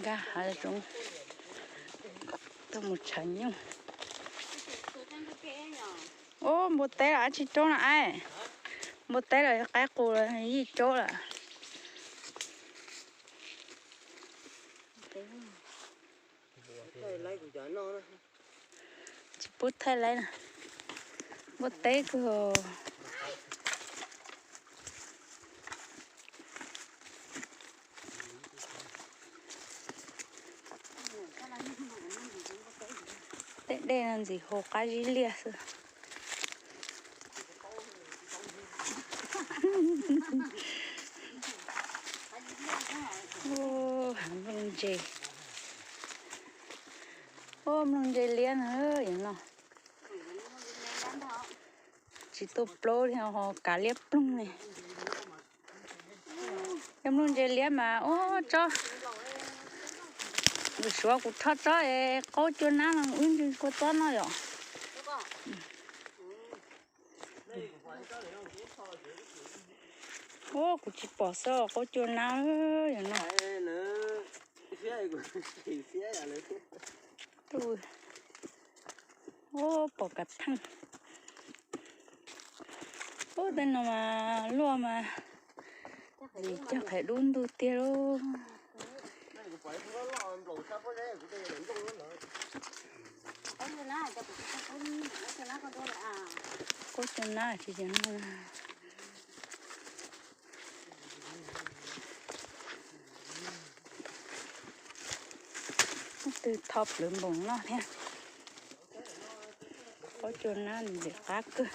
Nkag hav zoov tuaj mus tshav nyuj. Ub, npua teb los dab tsi roob no es? Npua teb los qaib qus los yij roob lawm. Tsis pub thaij laib na. Npua teb kawg. Tej dej no ntxim hu qab zib liaj xwb. Hav nplooj ntse. Ub, nplooj ntse liab na, yog no. Tsis tuaj plaub li ho kav liab ploog li. Yog nplooj ntse liab mas ub tsob, ntxim suav kuv rho tsob es qaub cua nab no wb ntsw kua txob noj yom. Ub, kuv tsis pom xwb, qaub cua nab yog no. Ub, pom kav theej. Ub, tej no mas luaj mas ntxim cog qhiav dub ntug tiag lauj. Qaub cua nab tsis yog no. Twb tho plawv npaum no thiab. Qaub cua nab ntxim qab kawg.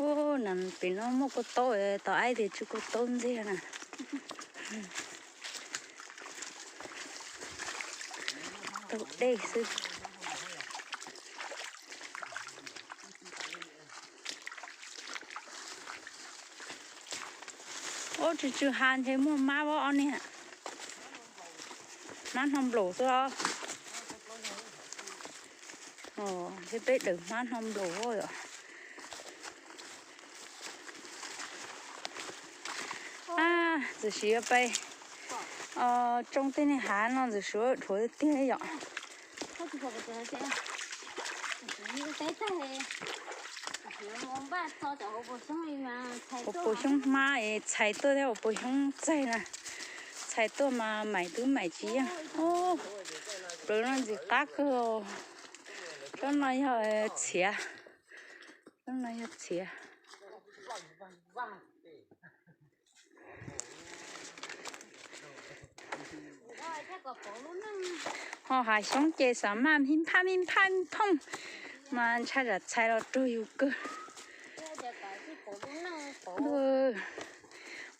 Ub, na pem no muaj kua taub, tau aib tias tsw kua taub ntxiag na. Taub dej xwb. Ub, tsw tsw ha ntshe muaj mab ob niag. Mab hno nplaum xwb os. Ntshe peb daws hmab hno nplaum yom. Ntxim siv pais tsoo tej niag hav no ntxim suav dhuav tiag tiag yom. Hauv paus xyoob hmab es txhais tuaj thiab hauv paus xyoob txaig na. Txhais tuaj mas maim twb maim tsis yeej. Plawv no ntxim qab kawg. Tsob no yog txhiav. Tsob no yog txhiav. Ho hav xyoob ces xav maj phij phaj phij phaj phooj, mas ntshai tsam txhais los raug yus kawg.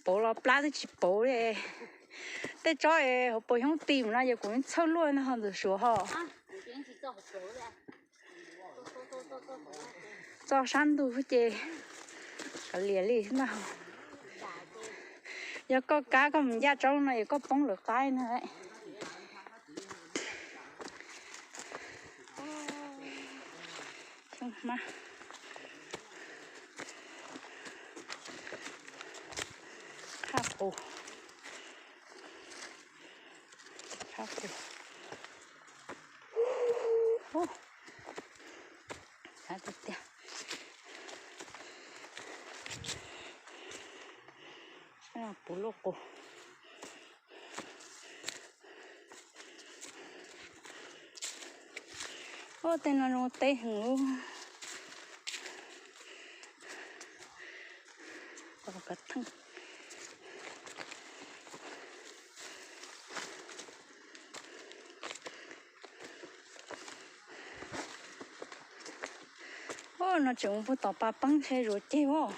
Pauv los plab twb tsis pauv li. Tej tsob es hauv paus xyoob ti mus no ces kuv txhawj luaj no ho ntxim suav ho. Txog sab ntug ces kav liam li ntag. Yog koj kab koj mus ncaj tsob no es koj poob lawv qaib na. Xyoob hmab. Qhab qus. Qhab qus. Qhab tiag tiag. Puv luaj qus. Ub, tej no zoo teb heev lub. Kav theej. Ub, no tseem ua puag tom pas peeb ntshe zuav ceg ub.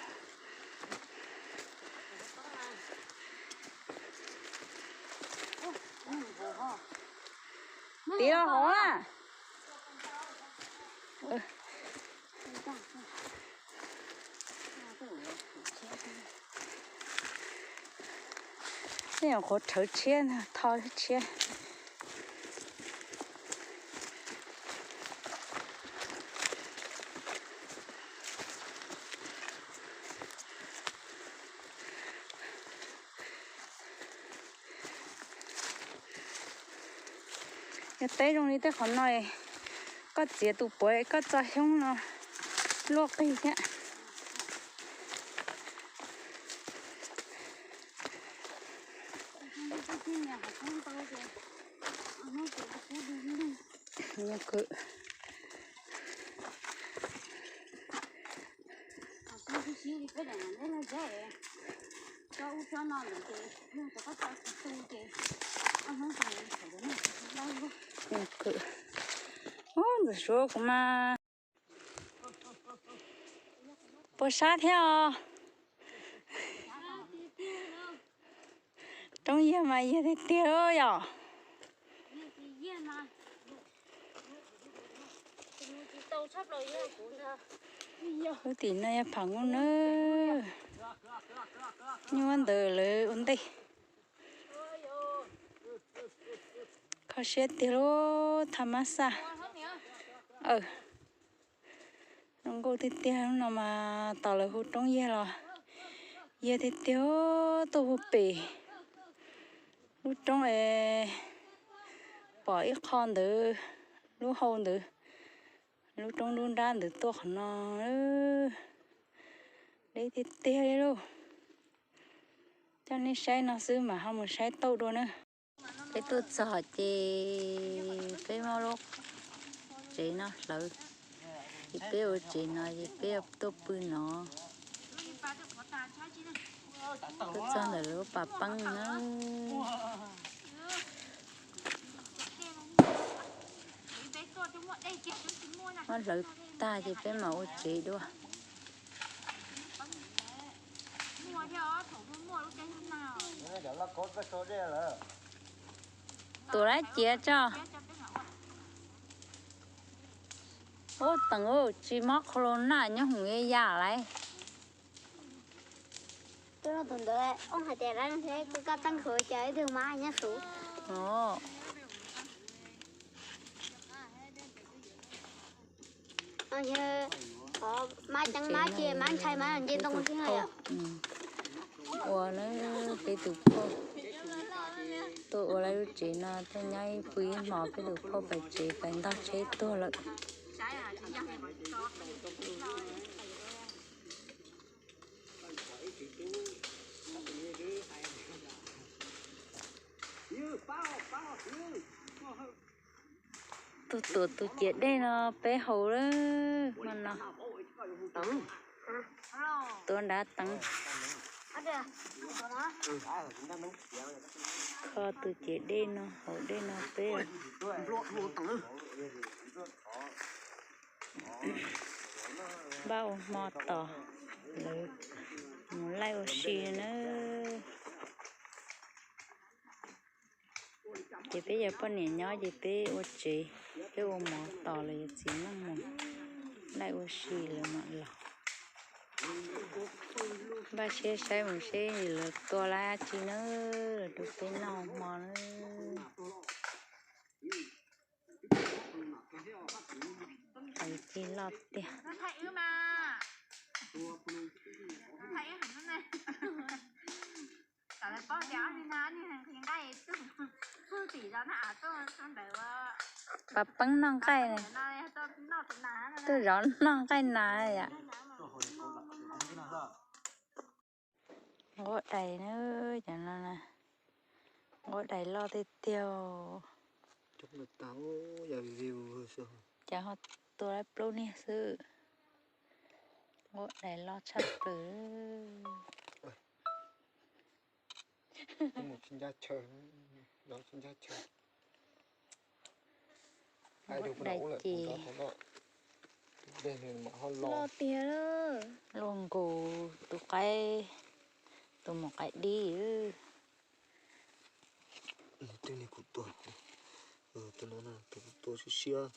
Tiv los hov na. Tej nyuam qhuav rhawv tshiab, tho tshiab. Yog teb zoo li tej qhov no, koj txiav tus puav koj txo xyoob no luaj qig thiab. Ub, ntxim suav kuv mas. Puas sab thiab os? Roob yiag mas yiag tiag tiag yom. Lub tim no yog pham nkuj nawb. Nyuaj ntawd lawv ua ntej. Kho siab tiag lub thaj mab xaj. Zoo nkauj tiag tiag, lub no mas tos lawv hu roob yiag los yiag tiag tiag, tuaj puag pem lub roob es pom ib qho ntawd, lub hau ntawd, lub roob dub nrab ntawd tuaj qhov no. Deb tiag tiag li lauj. Coj nej saib no xwb mam ho mus saib tauj dua na. Peb tuaj txog ces peb muab lub tsev no hlawv, ces peb ua tsev no ces peb tuaj pw no. Tuaj txog ntawm lub pas peeb na. Muab hlawv tag ces peb mam ua tsev dua. Tuav lab ciav tso. Ub, teem ub, tsis mob qhov los naj nyob hoom ya ya lawm. Tus ntawd ob hais tias lawv thiab kuj koj teeb hauv ces ib tug mab nyob hauv. Mab ceeb mab cia mab ntshai mab nce ntoo xwb yom. Ua na, peb tus phauj tuaj ua lawv lub tsev no tuaj nyob ib pw ib hmos, peb tus phauj pais tsev pais ntog tsheb tuag lawm. Tus tuav tus ciav dej no peb haus lawm hmo no. Tuav nrad teev. Kho tus ciav dej no haus dej no peb. Npaj ua hmo tos lawv mus laij ua si nawb. Ces peb yog poj niam nyob ces peb ua tsev, peb ua mov tos lawv yawm txiv neej mus laij ua si lawv mam los. Npaj siab saib mus seb lawv tua dab tsi nawb, lawv rau peb noj hmo nawb. Lawv ci loj tiag. Pas peeb noj nqaij, tuaj zov noj nqaij na yom. Nquab dais na, cov no na, nquab dais loj tiag tiag. Ces ho tua lawm plaub niag xwb. Nquab dais loj tshaj plaws. Nquab dais ces loj tiag. Luaj nkaus tus qaib, tus maum qaib dib. Tus no tus kuv tua siab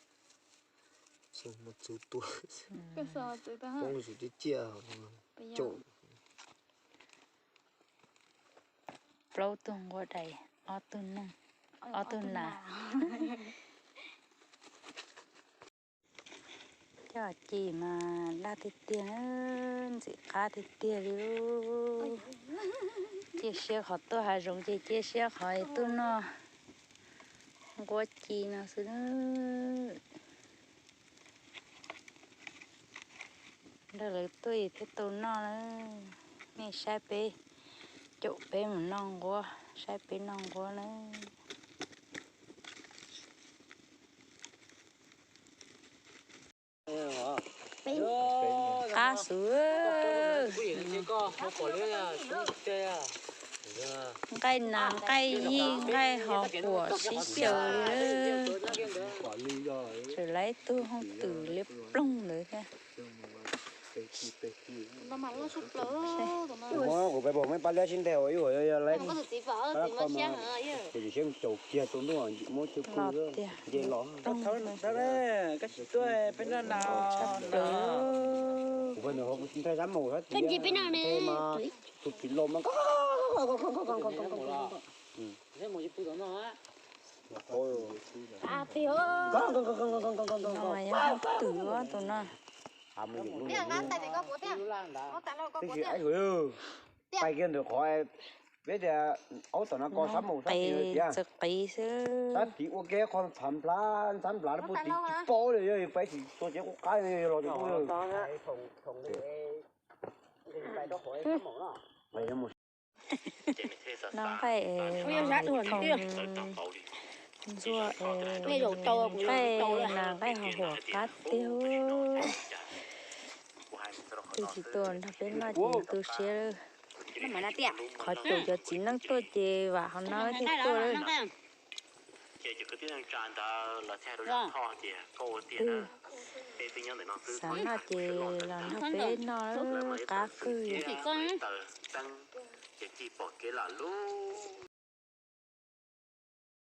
siab, mus txwv tua, poob lub tsuv ciaj ciaj, caum. Plaub tug nquab dais, ob tug noog, ob tug nas. Cov ci mas daj tiag tiag, ntxim qab tiag tiag li. Cia siab qhov tuaj hav zoov ces cia siab qhov tuaj noj Nquab ci no xwb na. Nrog lawv tuaj thiaj tau noj na. Nej saib peb, caum peb mus noj nquab, saib peb noj nquab na. Qab xwb. Nqaij nas nqaij yij nqaij hos quam sib xyaw li. Tseem lawv ib tug hooj twm liab ploog ntawd thiab. Kuv peb pom mej pab liab sib nteg ua ib ua yog lawv, ces siab caum kiag tus ntuj muab cw pw nce los. Koj tsis tuaj peb noj na. Kuv peb noj ne. Tus txiv los mas. Twm tus no. Pais kiag ntawm qhov peb tias aub tom no ko sab mus sab tid tias, sab tid ua ke qhov thav nplhav ntxhab nplhav puag tid tsis paub li, yog peb tsis tua cev qub qab los tsis paub li. No nqaij, ntxuaj, nqaij nas nqaij hos quam qab tiag. Twb tsis tuaj nrog peb noj ces tu siab. Qhov caum cov txiv neej tuaj ces vam hov no thiaj tuaj. Xav noj ces los nrog peb noj, qab kawg.